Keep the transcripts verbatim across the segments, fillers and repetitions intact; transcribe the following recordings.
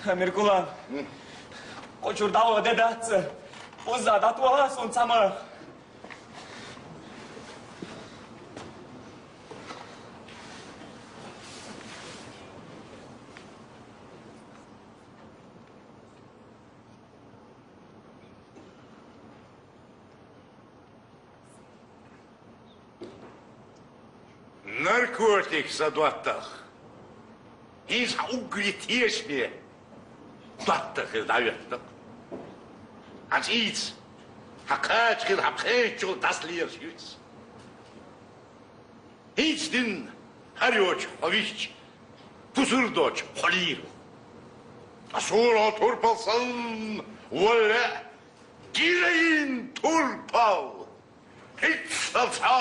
Амиркулан, кхо чура дӀаваха де дац, узза дӀатоха суна цхьа мах. Наркотик сан доттагӀа. ХӀинца хьан уггаре тешаме доттагӀа хила дӀаветтаргда. Хьан цӀийца, хьан кхача хила, хьан пхенчул дӀасалелаш юьйцу. ХӀинца дийнахьа хӀара йоцуш хьо висча, пусар доцуш хьо лийр ву. Ткъа суна хьо турпал санна вале, героин турпал. ХӀинца цхьа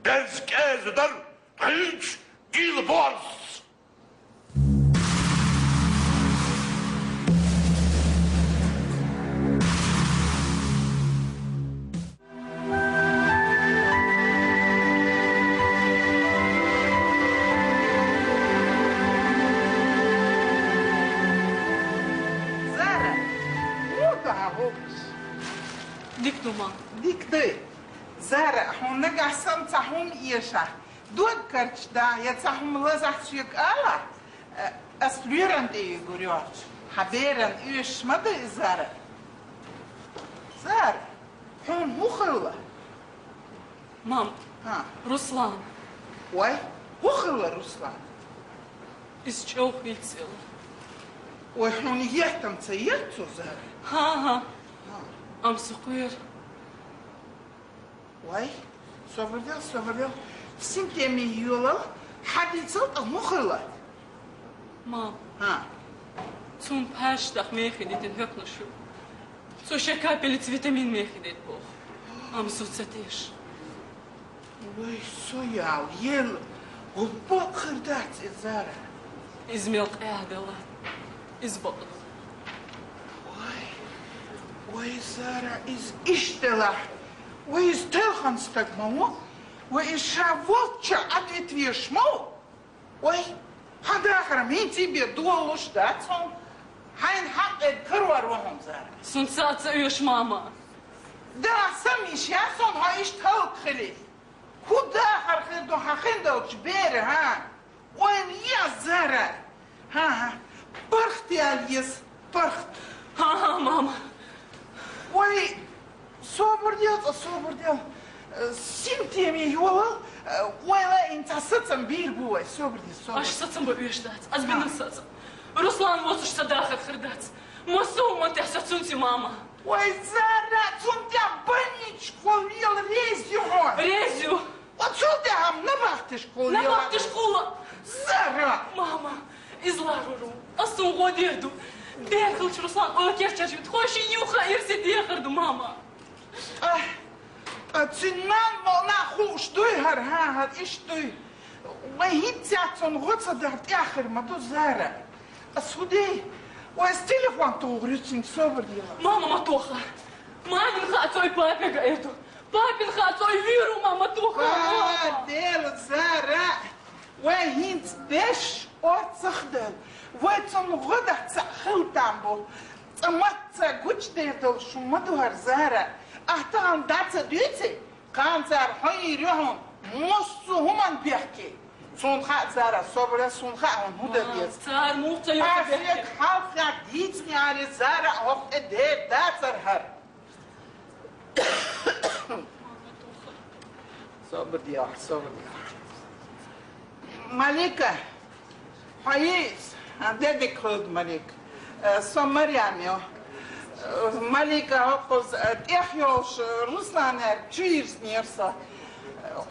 берза кӀеза дар, ткъа хӀинца гила борз. Зара, муха хьо хӀокхуш? Дика ду, мам. Дика ду. Зара, хьуна нагахь санна цхьа хӀума эшахь, дог карча дахь, я цхьа хӀума лазахь соьга алахь, э, ас лоьран тӀе йигур йоцуш. Хьан беран оьшуш ма ду иза, Зара. Зара, хьуна хӀун хилла? Мам, хӀа. Руслан. Вай, хӀун хилла Руслан? Иза чӀогӀа хийцаелла. Вай, хьуна еттам ца елла цо, Зара? ХӀан-хӀа. ХӀа. Амма со кхоьру. Вай, собар де, собар де. Симтеми йолал, хьадийцал, ткъа хӀун хилла? Мам. ХӀа. Цунна пхьарш даха мехий дитина хӀоьпнаш ю. Цо шен капелица витамин мехий дайта боху. Амма со ца теша. Вай, со ял, ел, гӀо бакъ хир дац иза, Зара. Иза мел къаьхьа делахь, иза бакъ ду. Вай, вай, Зара, иза иштта делахь, вай, иза телхина стаг ма ву, вай, иза ша волчча Ӏадвита везаш ма ву. Вай, хьан дахар-м хӀинций бен долалуш дац хьуна. Хьайна хьакъ карор ву хьуна, Зара. Суна цхьа а ца оьшу, мама. Да, сан миша, я суна хьо иштта хӀаллакьхилий. ХӀун дахар хир ду хьан хин долчу беран, хӀа? Ойла е, Зара! ХӀан-хӀа, бархӀ тел еза, бархӀ. ХӀан-хӀа, мама. Вай, собар де, цкъа собар де. Э, симтеми йолал, э, ойла ин цхьа сацам бийр бу вай, собар де, собар. Аш сацам бан оьшуш дац, ас бина сацам. Руслан воцуш сан дахар хир дац. Массо а хӀуманна тӀехь со цунца, мама. Вай, Зара, цунна тӀехь больницашкахула вела реза ю хьо. Реза ю. Оцул тӀехь-м набахташкахула вела. Набахташкахула. Зара! Мама, иза ларвар ву. Ас цунна гӀо дер ду. Дера хилча Руслан ойла керчарчу тхойши юха ирсе дехар ду, мама. Ах, а цуьнан нана ма нах хууш дуй хӀара, хӀан, хӀара иштта дуй. Вай хӀинцца цунна гӀо ца дар тӀеххир ма ду, Зара. Ас хӀу дий? Вай ас телефон тухур ю цуьнга, собар де. Мама, ма тоха. Мамин хаа цой папе гаир ду. Папин хаа цой виру, мама, тоха. Ва, Дела, Зара. Вай хӀинца деш орцах дел. Вай цунна гӀо дахь цхьаъ хила там бу. Цкъа ма ца гучудер долуш ма ду хӀара, Зара. Ахь тахана дӀа ца дуьйций? Кхана цара хьо йийр ю хьуна, массо а хӀуманна бехке. Суна хаьа, Зара, собар де, суна хаьа хьуна хӀун дан деза. Цара муха ца йоцу бехке? Ахь шега хьалххе дийцинехьара, Зара, хӀокху тӀе дер дацара хӀара. Собар де, собар де. Малика, хьо йийца, а, де дика хилда, Малика. Э, со Марьям ю. Э, Малика, хӀокхуза, э, тӀехь йолуш, э, Русланера чу йирзинера со.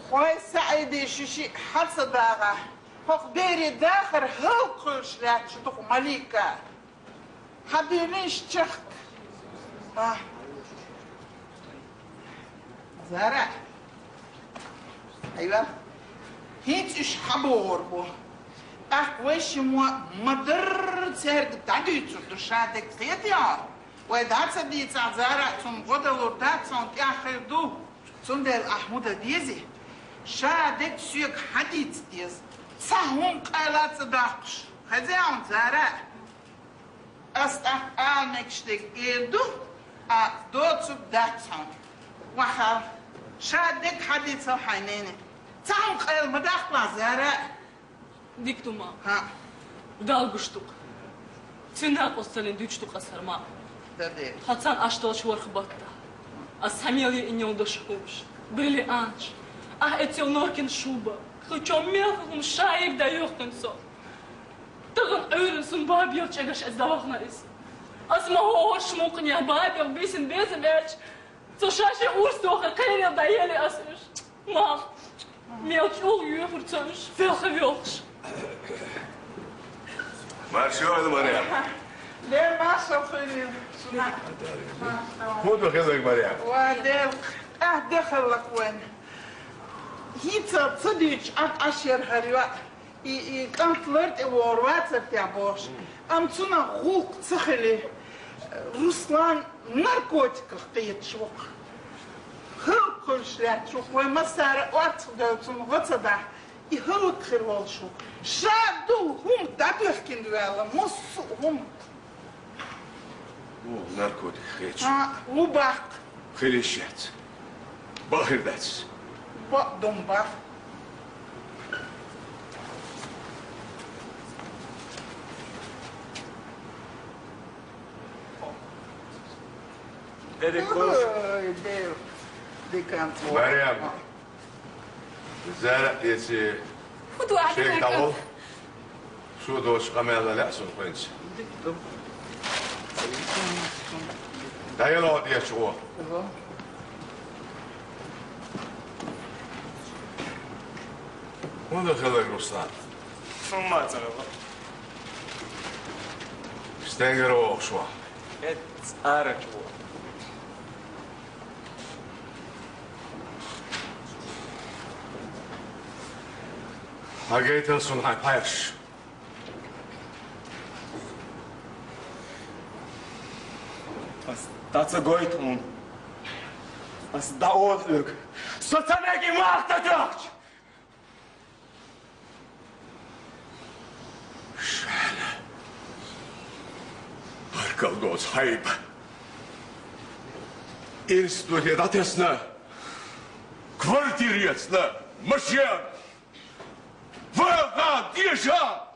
Хьой СаӀиди ши-шиъ хьа ца дагӀахь, хӀокху берийн дахар хӀаллакьхуьлуш лаьтташ ду-кх, Малика. Хьан дуьйна иштта чехка? А. Зара. Айва. ХӀинца уьш хьан богӀур бу? ТӀаккха вай шиммо ма-дарра цаьрга дӀадуьйцур ду, ша дерг кхетий хьо? Вай дӀа ца дийцахь, Зара, цунна гӀо далур дац, цунна тӀехь хир ду. Цундела ахь хӀун дан дезий? Ша дерг соьга хьан дийца деза? Цхьа хӀума къайла ца доккхуш. Хезий хьуна, Зара? тӀаккха ала мегаш дерг эр ду, а доцург дац хьуна. Вахал, ша дег хьадийцал хьайнене. Цхьа хӀума къайла ма даккха, Зара. Дика ду, ма. ХӀаъ. Далгуш ду-кх. Цуьнан накъост ца лин дуьтуш ду-кх ас хӀара ма. Да де. Тхо царна Ӏаш долчу ворхӀ баттахь. Ас хьан мел йиъна йолу дошуш хууш. Бриллианташ. Ахь эцна йолу Норкин шуба. Кху чохь мел хӀума шайиг дан йохкина со. Тахана Ӏуьйранна суна баб йолчу чӀегаш эцна дӀавахана иза. Ас ма хӀоьттуш мукъане баб йолу бисина безам аьлча, цо ша шен урс дохий кхерел дӀаели ас уьш. Мам, мел чӀогӀа йоьхура цо уьш, велха воьлхуш. Марша войла, Марем. Дела маршалла хуьлийла шуна. ХӀун ду хилларг, Марем? Ва, Дела, тӀаьхьа де хиллакх вайна. ХӀинца ца дуьйцуш Ӏа-, Ӏаш яра хӀара йоӀ. И, и кӀант лар тӀе вогӀур вацара те бохуш. Амма цунах гӀуллакх ца хили, Руслан наркотиках кхеташ ву-кх. ХӀаллакьхуьлуш лаьтташ ву-кх, вай массара а орцах девлла цунна гӀо ца дахь, и хӀаллакьхир волуш ву-кх. Ша долу хӀума дӀадоьхкина ваьлла, массо а хӀума. О, наркотик хеташ. А, ву баккха. Хила йиш яц. Бакъ хир дац. Бакъ ду-м баккха. Дерриг луш. Ой, Дела, диканца. Марем. Зара а эций, хӀун ду ахь шайга дерг? ДӀагӀо. Шу доцуш къамел лаьа суна хӀинца. ДӀаело тӀечу гӀо. ХӀун ду хилларг, Руслан? ХӀумма а ца хилла. Стенгара вогӀуш ву? Эццахь арачу ву. Хьан гайтал суна хьайн пхьаьрш? Ас дӀа ца гойту хьуна. Ас дӀаола хьоьга. Со ца мега и мах ца тоьхча. Шайна. Баркалла доцу хьайба. Институте дӀатесна, квартира эцна, машен, ваха, деша,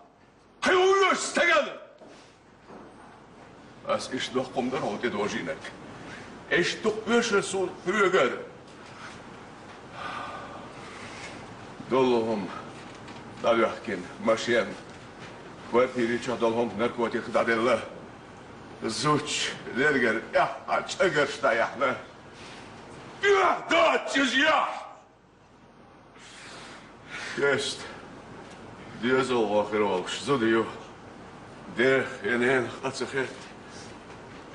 хьуьйсу стагана. Ас иштта доккха хӀума дара хьуна тӀедожийнарг. Иштта дукха оьшура суна хьоьгара. Долу хӀума дӀадоьхкина, машен, квартири чохь долу хӀума, наркотик дӀаделла. Зудчу лергара эхь а чӀагарш дӀаяьхьна. Эхь дац иза, эхь! Кеста, доьзалхо хир волуш зуда ю. Дех я ненах къа ца хетта.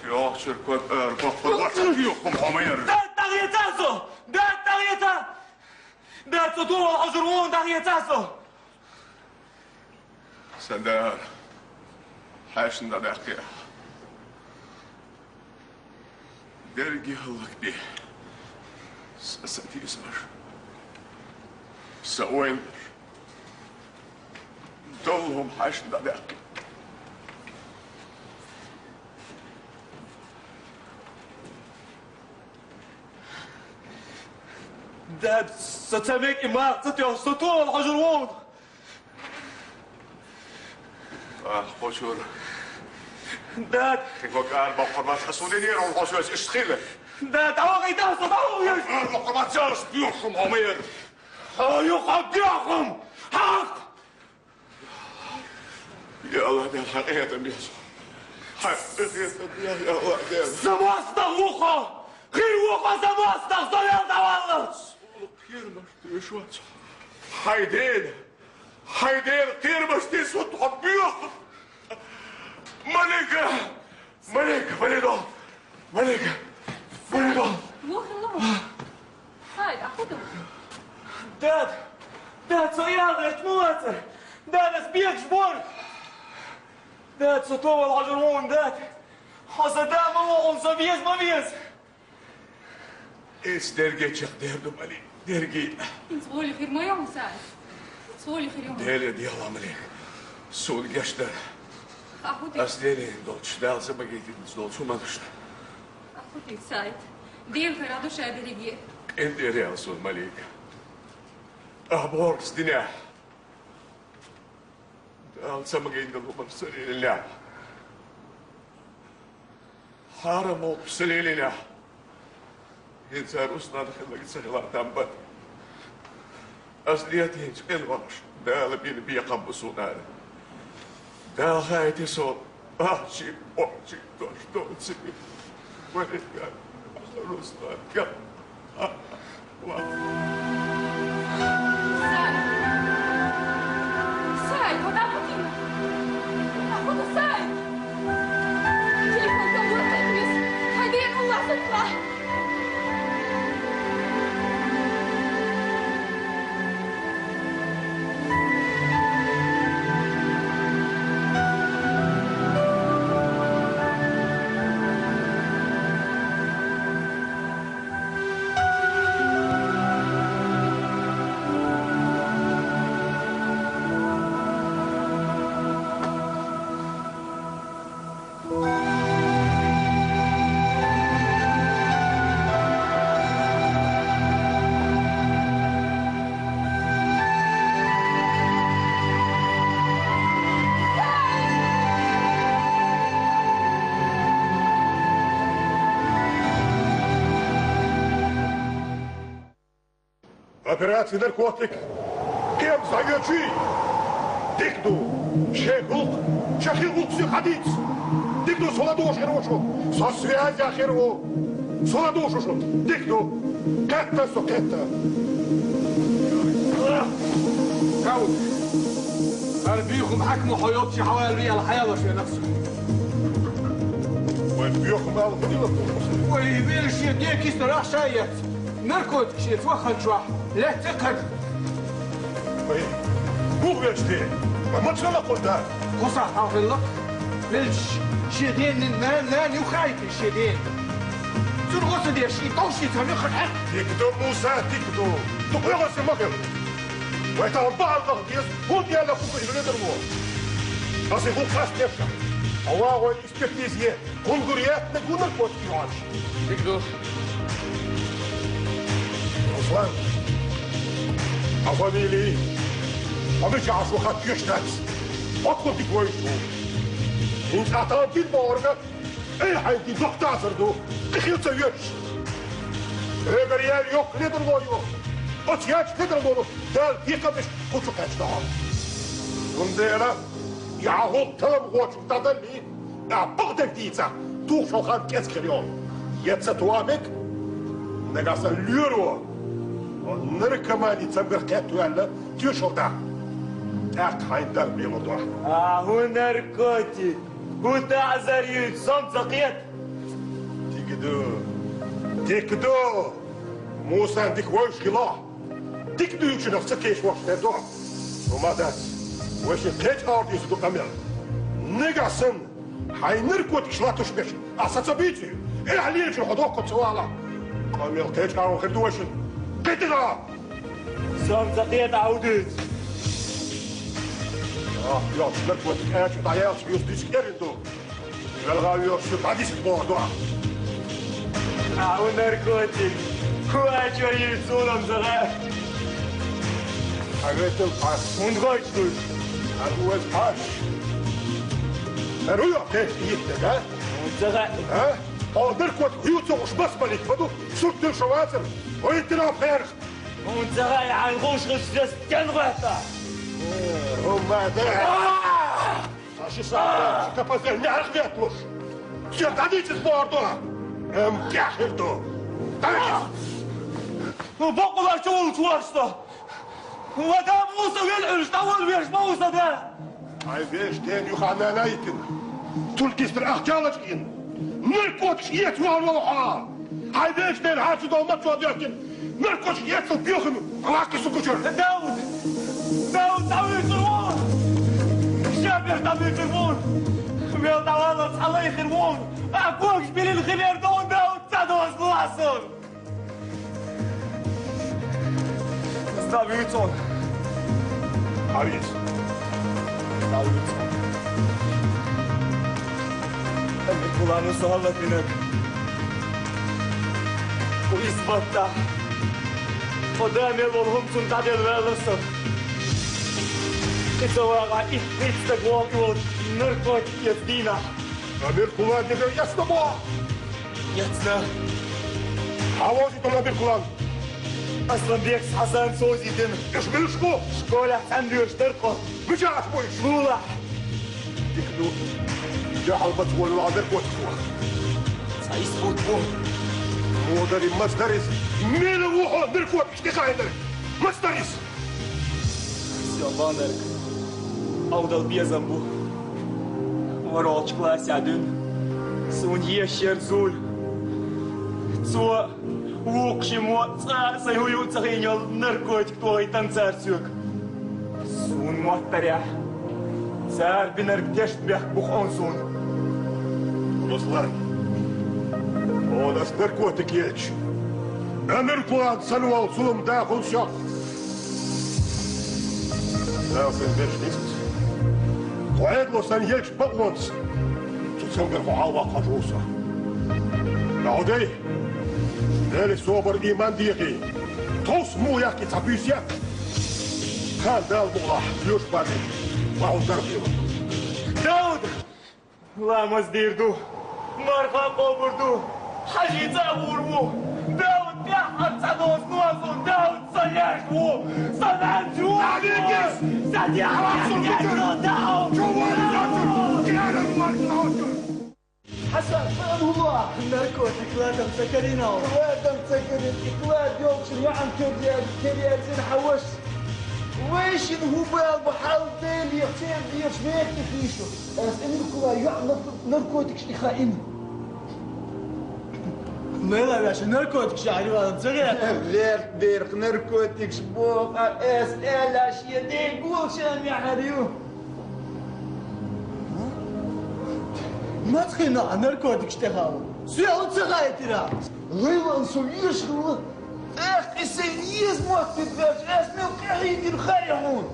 Йохчуьра ког ара боккхур вац, хьан дуьйху хӀума хьо ма яра. Дад, дӀахеца со! Дад, дӀахеца! Дад, со товал хьожур ву, дӀахеца со! Сан дара, хьаьшна дӀадаьккхи. Дерриге хӀаллакде. Сан сатийсамаш. Сан ойланаш. Долу хӀума хьаьшна дӀадаьккхи. Дад, со ца мега и мах ца тоьхча, со товал хьожур ву. Ах, кхочур. Дад! Хин ког ара боккхур бац, ас ву динера хьуна кхочур, иштта хила. Дад, дӀавахийта со, дӀавахийта! Ара боккхур бац, ас дуьйху хӀума хьо ма яра. Хьо юха дуьйху хӀума! Хьакъ! Я Аллах, Дела, хьан къинхетам бе со. Хьан къинхетам бе, я Аллах, Дела. ЗамостагӀ ву хьо! Хир ву хьо замостагӀ, со вел дӀаваллалц! Суна кхерамаш тешаш вац хьо. Хьайн дена! Хьайн дена кхерамаш тешаш ву хьо, боьха! Малика! Малика, Малика! Малика! Малика! Вохилла ву! Хьай, а хӀун ду? Дад! Дад, со ял гӀерта ма вацара! Дад, ас бегаш бора! Дад, со товал хьожур ву хьуна, дад! Хьо сан да ма ву хьуна, со веза ма веза! Иза дерриге чекхдер ду, Мали, дерриге. ХӀинца гӀоли хир ма ю хьуна, Саид. ХӀинца гӀоли хир ю хьуна. Дела, дела, Мали. Суна гечдар. Аху дий? Ас дерриг долчу, Дала ца магийтинца долчу хӀуманашна. Аху дий, Саид? ДегӀ хир ду ша дерриге. КъинтӀера яла суна, Малика. Ахьа бохург динехь, Дала ца магийна долу хӀуманаш ца лелийнехь, хьарам гӀуллакхаш ца лелийнехь, хӀинца Руслан хилларг ца хилахь там бан. Ас дӀадийцинчу къиношна Дала бина бекхам бу суна. Дала хаийти суна, ахчи, охчи, дош доций. Вай, Руслан, га. Саид! Саид, вот так вот! Так вот, Саид! Телефон кого-то отвез. Хайди, я класс. Операци «Наркотик». Кхин а дӀахьоьжуй. Дика ду. Шайн гӀуллакх, шайн хин гӀуллакх соьга хьадийца. Дика ду, со ладугӀуш хир ву шу. Со связь хир ву. Со ладугӀуш ву шуна. Дика ду. Кхетта со, кхетта. Дауд, хӀара буьйхам хьаькамо хьо йолчу хьавалаве аьлла хьаялош веана со. Вай, буьйхам аьлла хӀун дина ду? Вай, велаш шен ден киснарах ша эцна. Наркотикаш эца вахана чохь лаьцна кхарна. Вай, муха велча де? Вай, маца велла кхунна? Кхузахь хьалхаллакх. Велча, шен ден нана, нана юхахьийтина шен ден. Цунна гӀо ца деш, шен товш шен цхьа мехара хьаькхна. Дика ду, Муса, дика ду. Ду къоьгӀаза ма хила. Вай, тахана бахьана даха деза, хӀунда аьлла кху хӀума хилла дара вон. Аса хӀун хастеша? Ава, вай, Экспертизе, кхуьнгара яьттинарг ву наркотик йоӀанаш. Дика ду. Руслан, хьан фамили, хьо мичахь ву, хатта йиш дац. Хьо кху дика вевзаш ву. ХӀинца ахьа тахана дина бохург, ай, хьайн дин доккха тасар ду, кхин хила ца йоьдуш. Хьоьгара яьлла йоккха ледарло ю. Оцу яьллачу ледарлонах Дала декхар деш кху чу кхаьчна хьо. Цундела, и хьан гӀуллакх талламхочуьнга дӀадаллий, ахьа бакъдерг дийцахь, тухучу хьо хан кӀезиг хир ю. Я ца туху мега, нагахь санна лоьро, наркомани цамгарх кхетта ваьлла, тоьшалла дахь. ТӀаккха хьайна Дала бегӀур ду ахь. А хӀун наркотик? ХӀун таӀзар ю, со-м ца кхета? Дика ду, дика ду. Мусан дика вевзаш хилахь. Дика дуьйцучунах ца кхеташ вахча хир ду. ХӀума дац. Вайшинна кхечу агӀор дийцар ду къамел. Нагахь санна хьайн наркотикаш латтош берш ахь са ца буьйций, эхь лелачун хьо дохко ца валахь, къамел кхечу агӀор хир ду вайшинна. Кхетира! Со-м ца кхета, ахь хӀун дуьйцу? Ах, йоцу наркотик аьлча дӀаяьлча юс дича кӀерина ду. Велха вехаш шу дӀадисина боху дуьхьа. Ау, наркотик! Кху а чо йийр цунам ца хаьа. Хьан гайтал пхьаш? ХӀунда гайташ дуй? Хьан вай пхьаш? Хьан руй а кхетта йиттаг, а? ХӀунда ца хаьа? А? Хьо наркотик хьоьца гӀуш басмалик ма ду, сурт дуьйш вацара. Гайтина пхьарах. ХӀунда ца хаьа, хьайн гӀуш гӀуш стен гӀоьттахь? ХӀумма де! А! Аша ша, капазель неӀарх ветталуш. Все, дӀадийцис боху ду. Эм, кехир ду. ДӀадийцис. Бакъ лачу уллуш варста. Ва да Муса вел Ӏуьллуш, дӀавала веш ма ву сан да. Хьайн вешан ден юха нана йитина. Туркистра ахча лачкъийна. Наркотикаш эца вахана вала хьо. Хьайн вешан ден хьарчу долу мачо доьхкина. Наркотикаш эцал боьхана. Лаккхи су кучура. Дауд! Дауд, дӀавуьйцур ву! Шабеш дӀавуьйцур ву! Мел дӀаваллалц хьалайхир ву! А когаш билина хилер ду, Дауд, ца доза ласур! Ставицун. Авис. Ставицун. Кулана со хӀаллаквинарг. Кху исс баттахь, тхо да мел волу хӀума цунна дӀаделла ваьлла со. И ца вагӀахь, итт-пхийтта стаг вогӀу и волчу наркотик эца дийнахь. Амир Кулан дегара эцна боху? Эцна. Хьан вовзийта Амир Кулан? Асланбекс Хьасанца вовзийтина. Уьш муьлш бу? Школехь цхьаьна доьшуш дара-кх. Мичахь бу уьш? Школехь. Дика ду. Дуьхьал бац волавала наркотик ву. Цхьа исс бутт бу. Муха дара иза, маца дара иза? Мила ву хьо наркотикаш тӀе хаийтинарг? Маца дара иза? Со баханарг Ӏовдал безам бу. ВорхӀалгӀачу классехь дуьйна суна езаш яра Зуля. Цо, вукху-шиммо, цкъа а сайн хӀун ю ца хиъна йолу наркотик тохийтина цара соьга. Суна моттарехь, цара бинарг тешнабехк бу хьуна суна. Руслан, хьуна аса наркотик елча, Амир Кулан санна волу зулам дахула сох. Дала сайн берш дийцалц. Кху Ӏедало сан елча бакъонца, цу цамгар хьо хьалаваккхуш ву со. Даудей, Деле собар, иман дехий. Тховса муха яхкий цхьа буьйса яц. Хан Дала мукъалахь, лоьш бан дийр, ма хьуна дарба хила. Дауда! Ламаз дийр ду, марха къобур ду, хьажий цӀа а гӀур ву. Дауд, тӀаьххьара цӀа доцу нозу, Дауд, сан леш ву, сан нанчу ву! Сан дехьа ву, Дауд! Хьасан, сан хӀума, наркотик ладам ца карина. Ладам ца карина, и клад йолчун яӀан кер яр-, кер яьрзина хьан ваша. Вайшин хӀун бала бу, хьал Деле, церан дехаш мехкахишу. Ас Амир Кулан йоӀ нар-, наркотикаш тӀе хаийна. Лайла ваьш наркотикаш яхьа валан ца гӀерта? Герт дерх наркотикаш боху, ас аьлла шен ден гулчам яхьар ю. Маца хиъна а наркотикаш тӀе хаийна? Со хӀун ца хаийтира? Лайлан со вешахула. ТӀаккха и сайн еза мотт тӀе ваьлча, ас мел къахьийгира хаьий хьуна?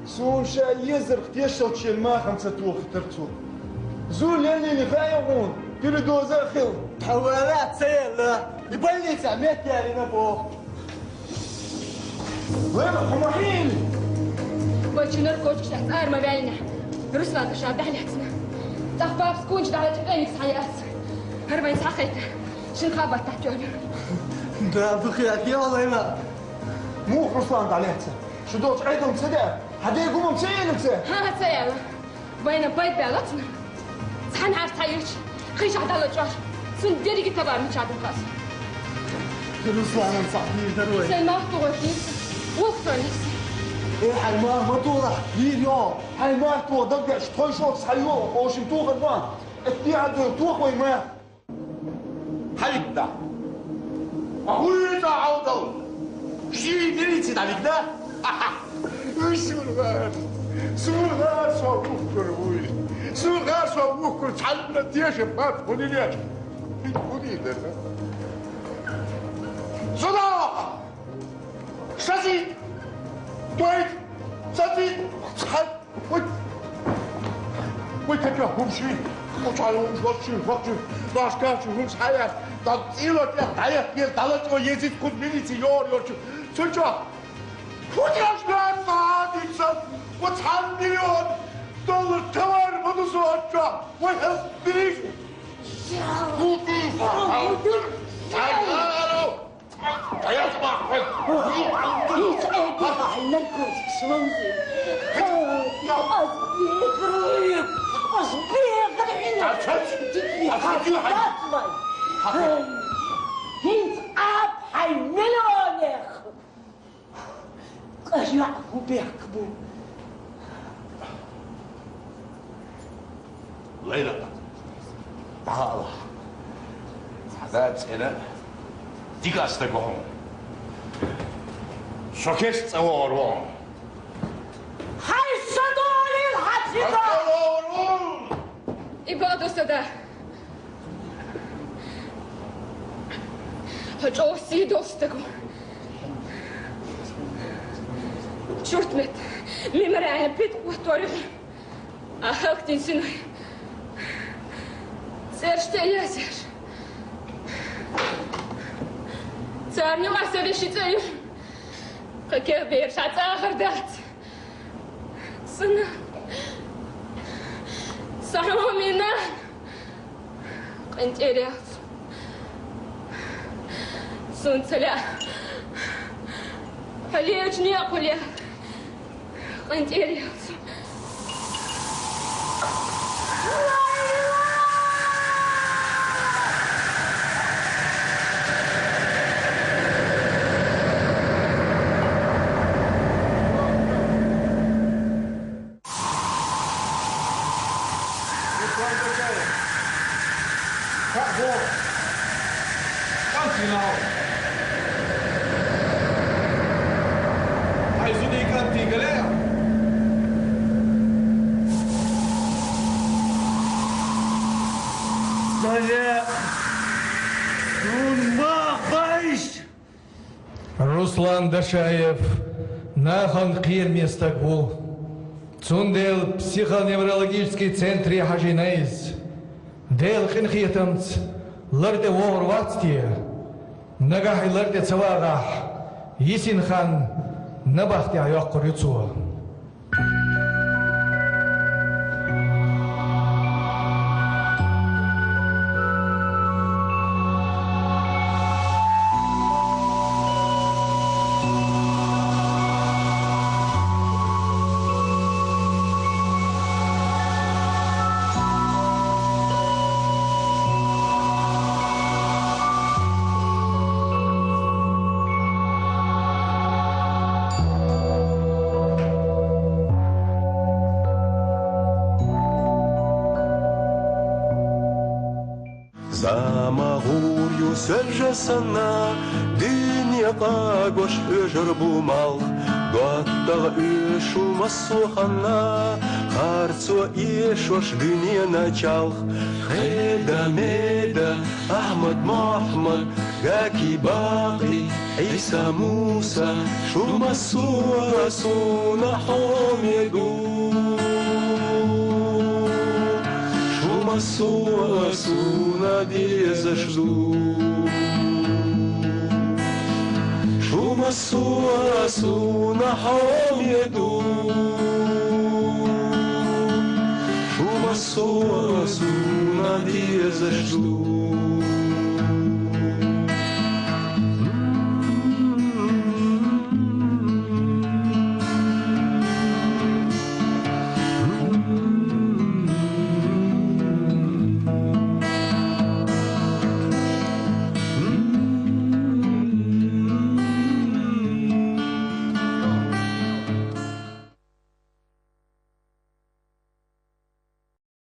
Суна ша езарх тешалчу шен махам ца тухуьйтура цо. Зуль лелийна хаьий хьуна, передоза а хилла. Тхьа вала а ца елла, и больницехь меттаярина боху. Лайла, хьо ма хьийна! Вай чу наркотикаш тӀехь цӀа ма ваьллинехь, Руслан ша дӀалаьцна. ТӀаккха папас кунча дӀалачкъа къаьмниг схьаяьлла. ХӀара вайн схьахайта. Шина-кхаа баттахь тоьлла. Да, дукха яхьа, Лайла. Муха Руслан дӀалаьцна? Шу долчу Ӏедална ца деа? Хьан ден гумам ца елла ца? ХӀан-хӀа, ца елла. Вайна пайда баьллац-м. Цхьана хьарца хьайирча, хишахь дӀалачкъош, цунна дерриге товар мичахь ду хаза. Русланан цхьаъ дийр дара вай. Сайн мах тухур дийца. Вух сон нисса. Э, хьайн мах ма тухалахь, дийр йо. Хьайн мах туху даггаш, тхойшоца схьайо, оцу шин тухар бан. Эт дехьа дуй, туху вай мах. Хьайгда! Ма хӀун ю иза Ӏовдал? Ший милици дӀавигна? Сургар! Сургар со вухкур вуй! Сургар со вухкур цхьанна теша бац хӀунилеш! ХӀинца хӀун дийр дара? Сюда! Сацийта! Дойта! Сацийта! Цхьа Вай, вай, кхечо хӀума ши, кхучхьа хӀума ши, хӀума ши, дашка ши, хӀума схьаяц, дан цӀийла тӀе дӀаяхкира, дӀалачкъо езийта кхуза милици йора йолчу. Цу чохь хӀун тӀеш ваьлла хьан дийца? Ва цхьана миллион доллар товар ма ду со оцу чохь. Вай хӀаллак дирийша. ХӀун дийца? Хьан? Хьан? ХӀинца Ӏедийла хьайн наркотикаш вовзийна. Ас бехар ву, ас бехар хьуна. Дика дац вай. ХӀинца Ӏа хьайн миллионех. Къа йоӀ хӀун бехк бу? Лайла, дӀаала. Хьан да цӀена дика стаг ву хьуна. Со кеста цӀа вогӀур ву хьуна. Хьайн са долийла хьан цӀа вогӀур ву! И бакъ ду сан да. Хьо чӀогӀа сий долу стаг ву. Чурт метта, мемориальный пита хӀоттор ю. А хӀаллакдина синой. Иштта язер. Царна юкъа са веший цӀа ю. Кхы кегбераш хьа цӀа ахар дац. Са нана. Са хьоме нана. КъинтӀера яьлча. Сона ца лаьа. Хьо лелача некъа хьо лаьа. КъинтӀера яьлча. Руслан Качаев. Как бог. Там финал. Ай, зудый кантый гале. Дале. Сунмах байш. Руслан Дашаев нахана кхерамеча стаг ву. Цундела психоневрологический центре хьажийна из. Делан къинхетамца лар тӀе вогӀур вац те? Нагахь и лар тӀе ца вагӀахь, йисина хан набахтехь йоккхур ю цо. ЗӀамагӀа ю соьлжа санна, дуьне къагош оьшур бу малх, доттагӀа оьшу массо а ханна, харцо эшош дуьненан чалх. Хеда-Меда, Ахьмад-Мохьмад, Гаки-Бакъи, Ӏийса-Муса, шу массо а суна хьоме ду. Шу массо а суна дезаш ду. Шу массо а суна хьоме ду. Шу массо а суна дезаш ду.